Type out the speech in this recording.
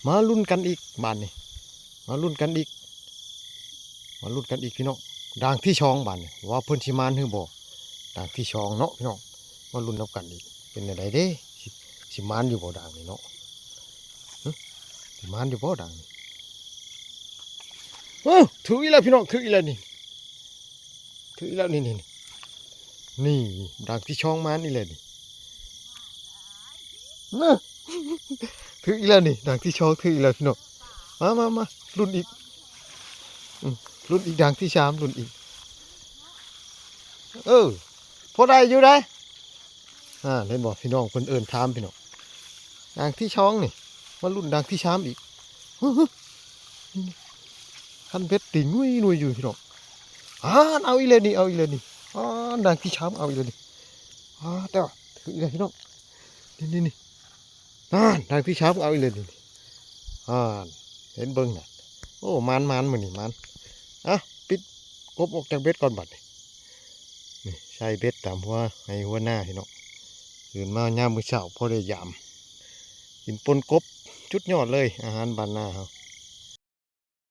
ມາລຸ້ນກັນອີກບາດນີ້ ມາລຸ້ນກັນອີກ ມາລຸ້ນກັນອີກພີ່ນ້ອງ ດ່າງທີສອງບາດນີ້ ວ່າເພິ່ນຊິມານຫຼືບໍ່ ດ່າງທີສອງເນາະພີ່ນ້ອງ ມາລຸ້ນນຳກັນອີກ ເປັນແນວໃດເດ້ ຊິ ຊິມານຢູ່ບໍ່ດ່າງນີ້ເນາະ ຫຶ ຊິມານຢູ່ບໍ່ດ່າງນີ້ ເອີ ຖືກອີກແລ້ວພີ່ນ້ອງ ຖືກອີກແລ້ວນີ້ ຖືກອີກແລ້ວນີ້ ນີ້ ນີ້ ດ່າງທີສອງມານີ້ແຫຼະນີ້ ນະ ຖືກອີກແລ້ວນີ້ ດ່າງທີສອງຖືກອີກແລ້ວພີ່ນ້ອງ ມາ ມາ ມາ ລຸ້ນອີກ ອືມ ລຸ້ນອີກ ດ່າງທີສາມ ລຸ້ນອີກ ເອີ ພໍໄດ້ຢູ່ໃດ ອ່າ ເຫັນບໍ່ພີ່ນ້ອງ ເພິ່ນເອີ້ນຖາມພີ່ນ້ອງ ດ່າງທີສອງນີ້ ມາລຸ້ນດ່າງທີສາມອີກ ຫຶ ຄັນເບັດຕີງຸຍໆຢູ່ພີ່ນ້ອງ ອ່າ ເອົາອີກແລ້ວນີ້ ເອົາອີກແລ້ວນີ້ ອ່າ ດ່າງທີສາມ ເອົາອີກແລ້ວນີ້ ອ່າ ແຕ່ວ່າຖືກອີກແລ້ວພີ່ນ້ອງ ນີ້ໆໆ ອ່າ ດ່າງທີສາມ ເອົາອີກແລ້ວນີ້ ອ່າ ເຫັນເບິ່ງນະ ໂອ້ ໝານໆ ມື້ນີ້ໝານ ອ່ະ ປິດກົບອອກຈາກເບັດກ່ອນບັດນີ້ ນີ້ ໃສ່ເບັດຕາມຫົວໄຮ່ຫົວນາພີ່ນ້ອງ ຕື່ນມາຍາມມື້ເຊົ້າພໍໄດ້ຢາມ ກິນປົ່ນກົບ ສຸດຍອດເລີຍ ອາຫານບ້ານນາເຮົາ